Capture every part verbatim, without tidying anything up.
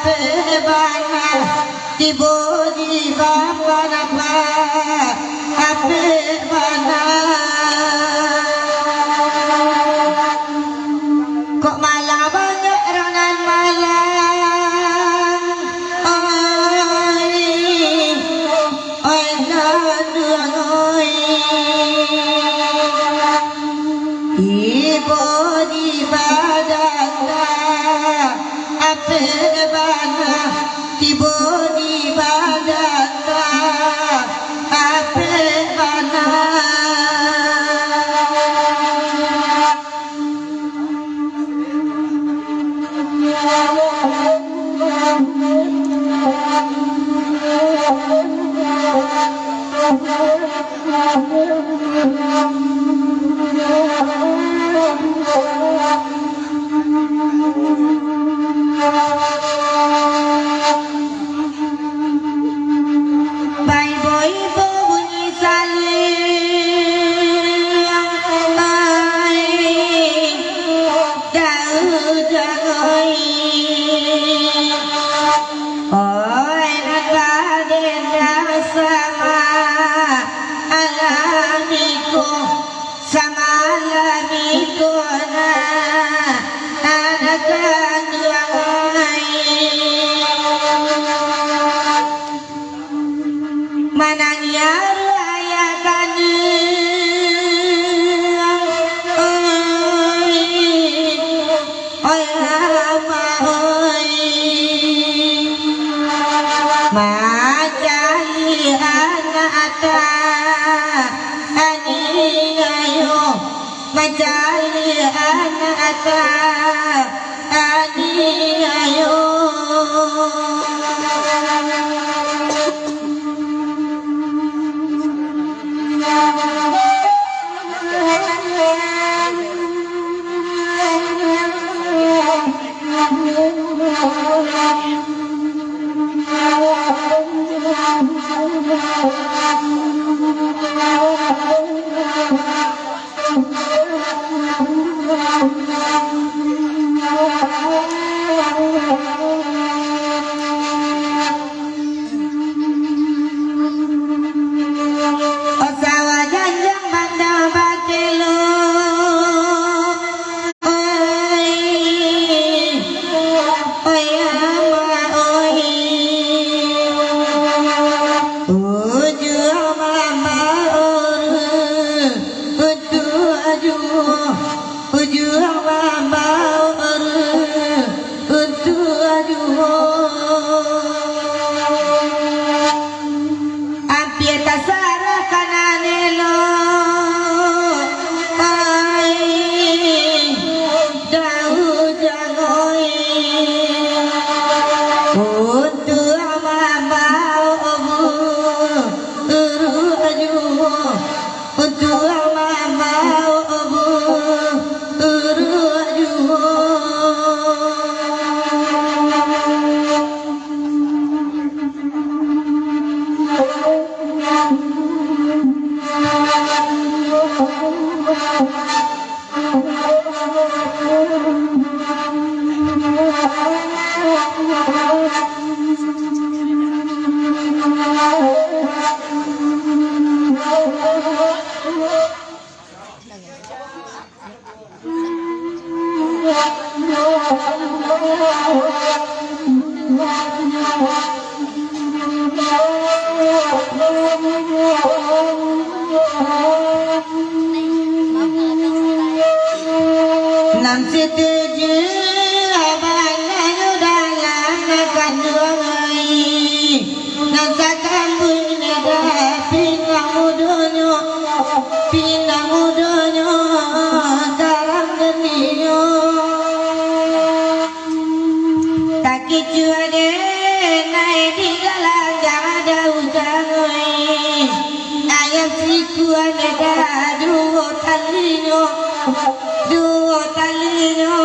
Apek bana, tibo di bapa napa, apek bana. Kok malang banyak urang nan malang, oi, oi, ganduang, oi. Tibo di badanga, apek bana, tibo di badanga, apek bana. Baibo-ibo bunyi saliang, ai, daujang oi. Oi, nan baden sama, alami ko. Samalam iko na, anak kanduang ai. Manangih aru ayah kanduang, oi. Oi ama oi, mancari anak ta aniayo, mancari anak ta aniayo. Sawah janjang banda bakelo, oi, oi ama oi. Ujuang mambao urang untuak juo, ujuang mambao urang untuak juo. Ampia tasarah ka nan elok, ai, daujang oi. Untuak mambao urang juo, untuak mambao urang juo. Nan satuju abah nan dalam kanduang ai. Nan sakambuik neda pinang mudonyo, pinang mudonyo dalam dunia. Takicua den naiak di galang jang ada ujan, oi. Ayam sikua neda duo talinyo, duo talinyo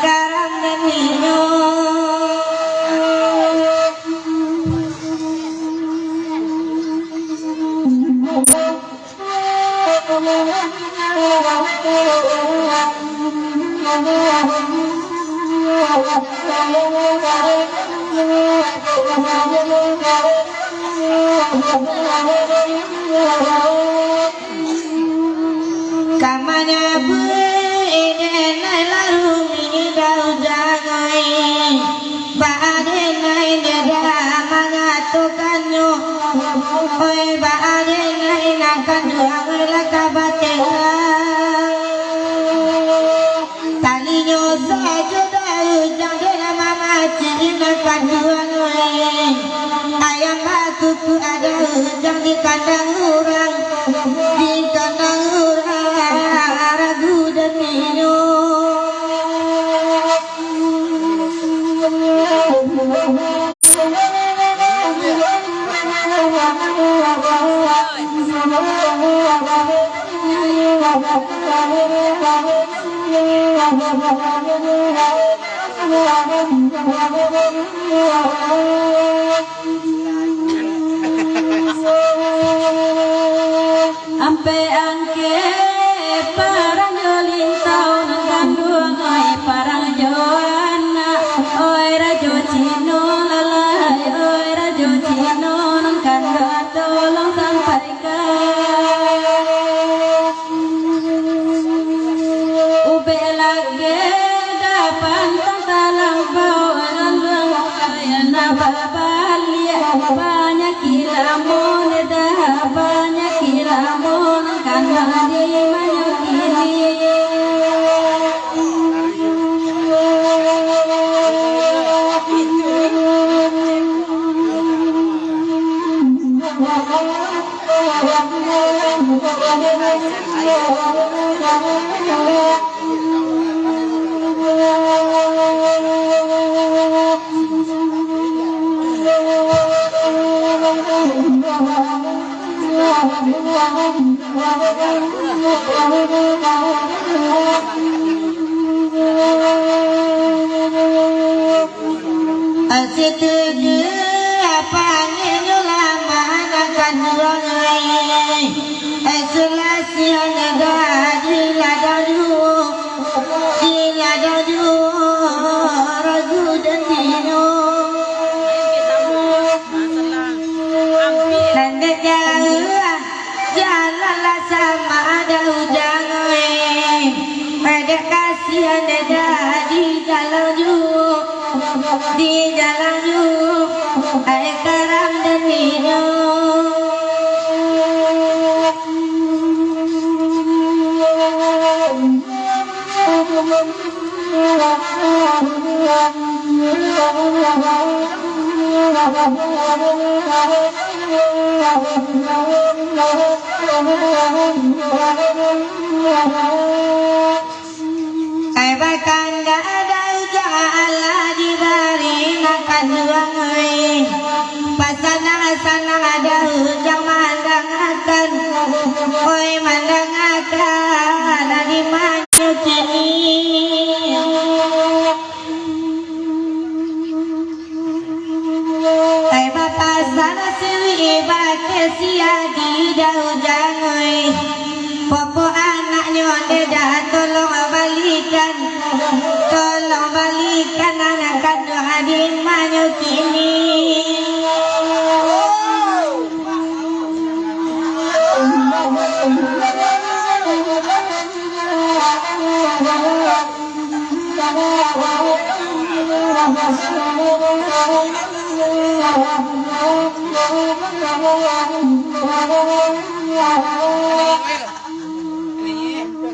dalam dunia. Ka manyabuik denai larumi Daud Jangoi. Baa denai ndak mangatokannyo. Oi, baa denai nan kanduang lah ka batengah. Talinyo sajo Daud Jangoi mamacik nan kanduang, oi. Ayam bakukuak Daud Jangoi di kandang urang, di kandang urang ragu daninyo. Ampek angkek parang jo lintau nan kanduang, oi, parang jo anak, oi, rajo Cino lalai, oi, rajo Cino nan kanduang, tolong sampaikan. Ubek lageh dapan tang talampau, alam duang nak babaliak, banyak Kilamun dah, banyak kilamun, kanduang di manyo kini. Asik tu je, apa angin tu lama nak kanduang ai. Ai, sulasian dah di ladang juo, di ladang juo, ragu dan dino. Nan dek jauah, jalan lah sama ada ujang, eh. Ai, dek kasian dah di jalan juo. Di jalan juo, ai, karam dan inyo. Ai, bakandak ada ujang alah dibari makan urang, oi. Pasanang-sanang ada ujang mandangakan, oi, mandangakan, adi manyo kini. Ai, bapasan sirik bakeh sia di Daud Jangoi. Popo anaknyo ndeja, tolong balikan, tolong balikan anak kanduang adi manyo kini.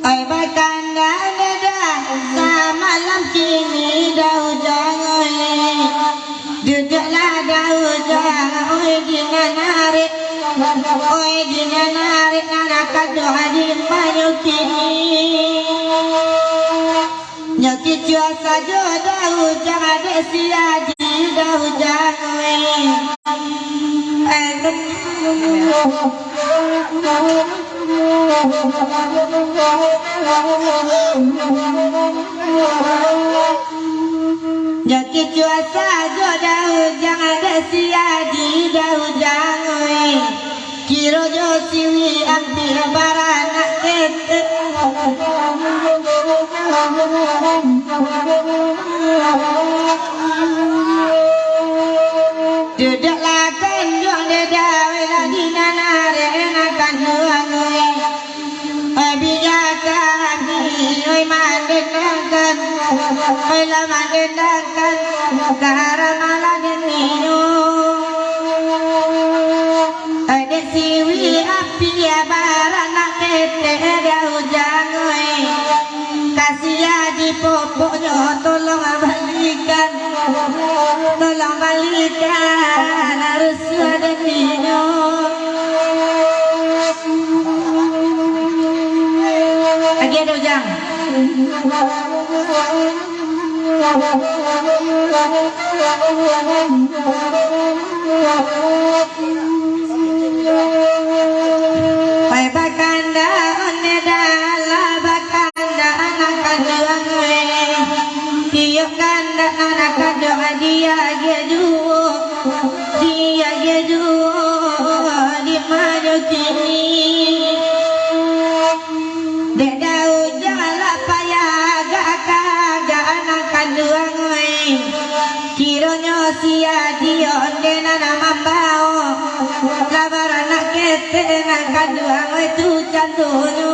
Ai, bakandak ndeja, samalam kini Daud Jangoi. Duduaklah Daud Jangoi, oi, di nan arek, oi, di nan arek, nan akan doa di manyo kini. Nyo kicuah sajo Daud Jangoi, dek si Aji Daud Jangoi. Jadi cuaca jo Daud Jangoi, dek si Aji Daud Jangoi. Kiro jo siwik ampia baranak ketek. Ramalan ninyo. Dek siwi api baranak ketek Dah Ujang, oi. Kasiah di popoknyo, tolong balikan, tolong balikan rusuah dek ninyo. Lagi ado Ujang. Pai bakandak onde dah lah bakandak anak kanduang, eh. Tiok kandak anak kanduang diagiah juo, diagiah juo di manyo kini. Dek Dah Ujang lah payah agak-agak anak kanduang, oi. Kironyo sia di onde nan mambawo, lah baranak ketek anak kanduang, oi, tu candonyo.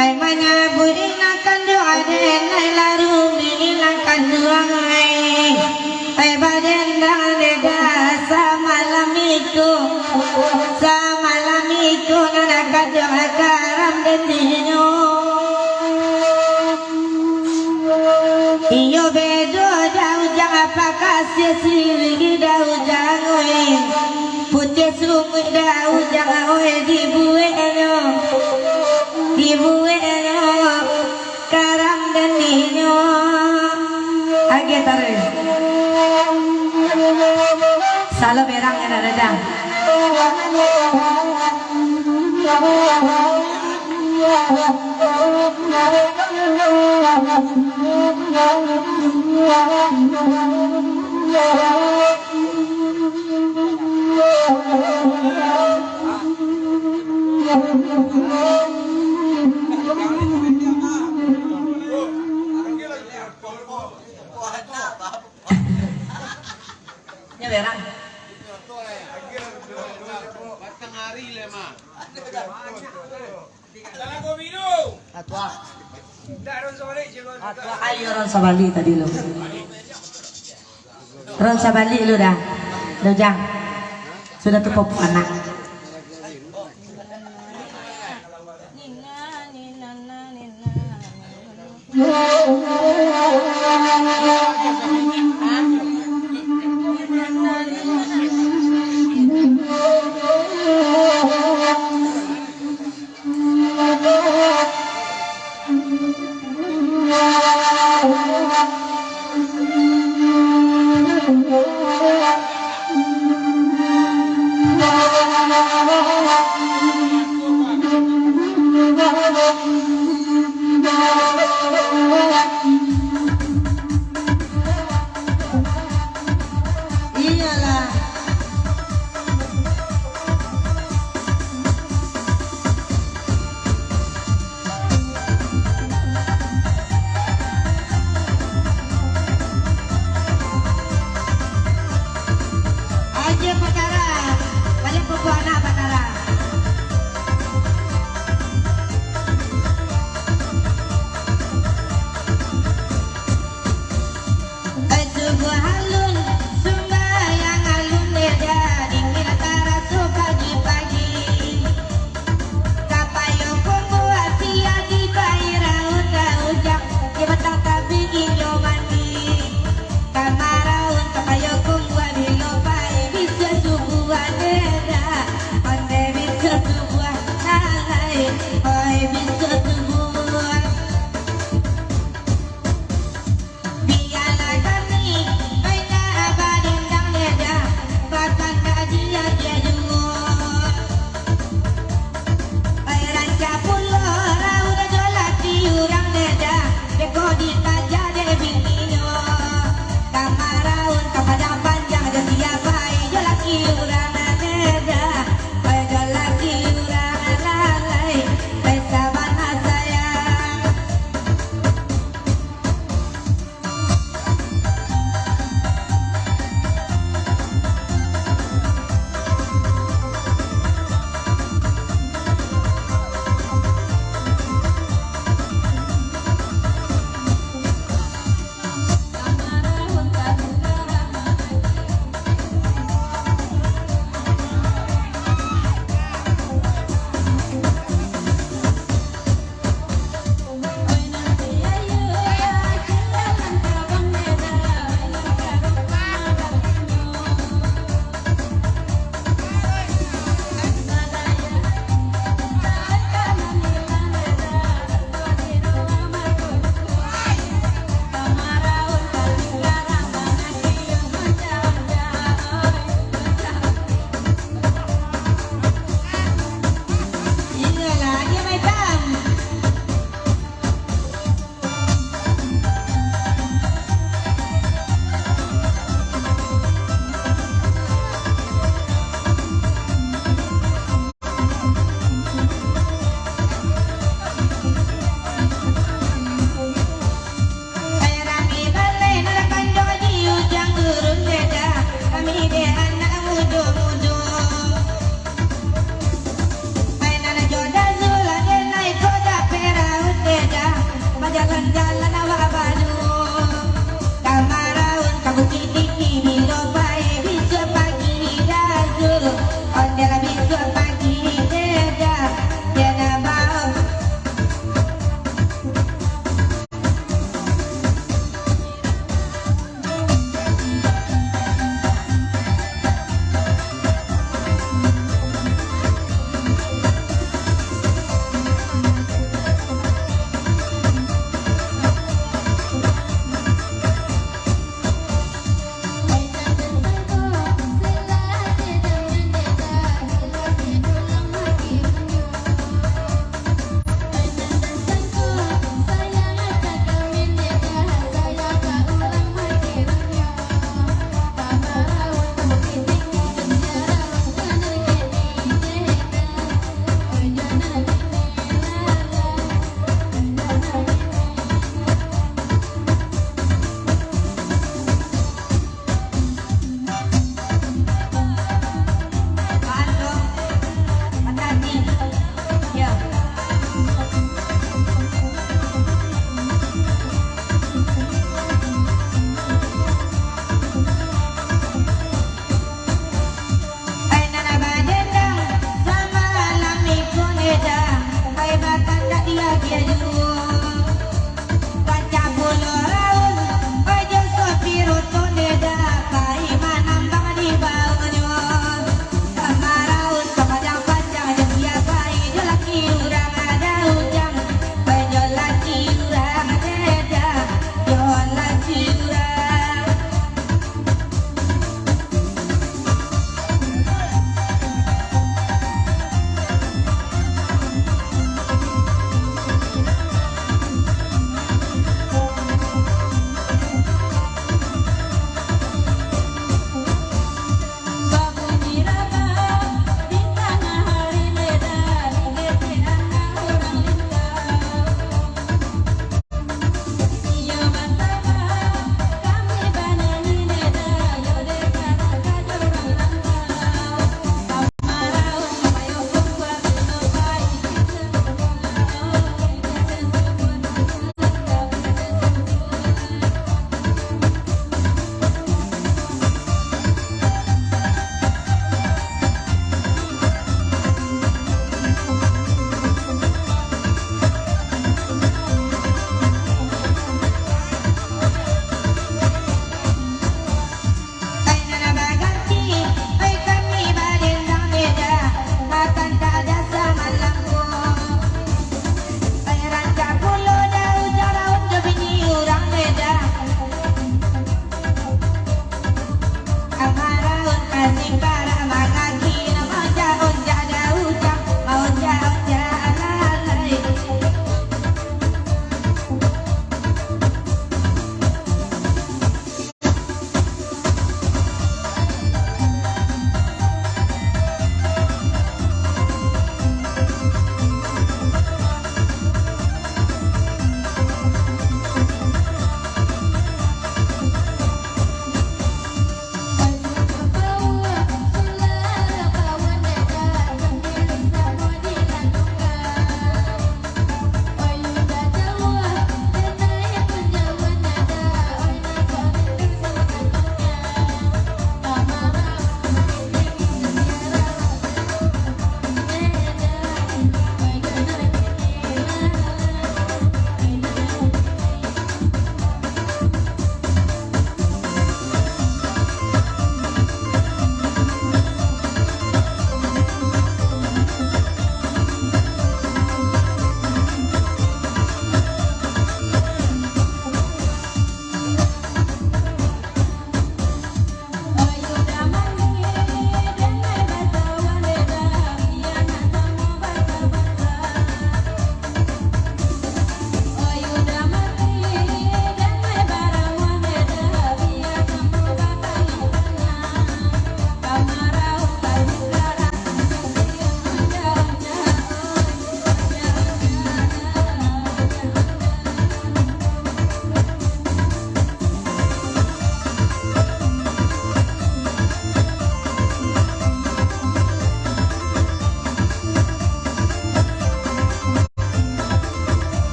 Ai manyabuik nan kanduang aden, ai larumi nan kanduang ai. Ai badendang deda samalam iko, samalam iko nan kanduang karam dendinyo. Iyo bedo Dah Ujang, apa kasiah silik Dah Ujang, oi. Putiah sumuik Dah Ujang, oi, dibueknyo, dibueknyo karam dendinyo. Agiah taruih. Salo berang enak dadang. Nyo berang. Atua. Atua, ayo ron sabali tadi lu. Ron sabali lu dah. Dah Ujang. Sudah tu popok anak. Iyolah. Aja Batara, banyak pembuana Batara.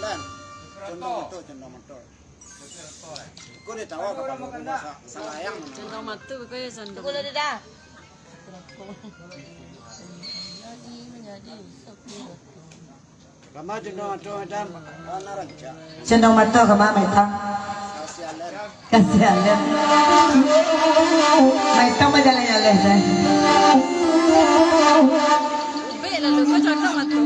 Lan, condong motor, condong motor. Ko dia tawa ka panggung rumah sa-, salayang. Condong mata, bukan ya, condong. Pukul ada dah. Lagi menjadi satu. Cundong mato ka ma, Maitang? Kasian den. Maitang bajalan-jalan sae. Ubek lalu ko cundong mato.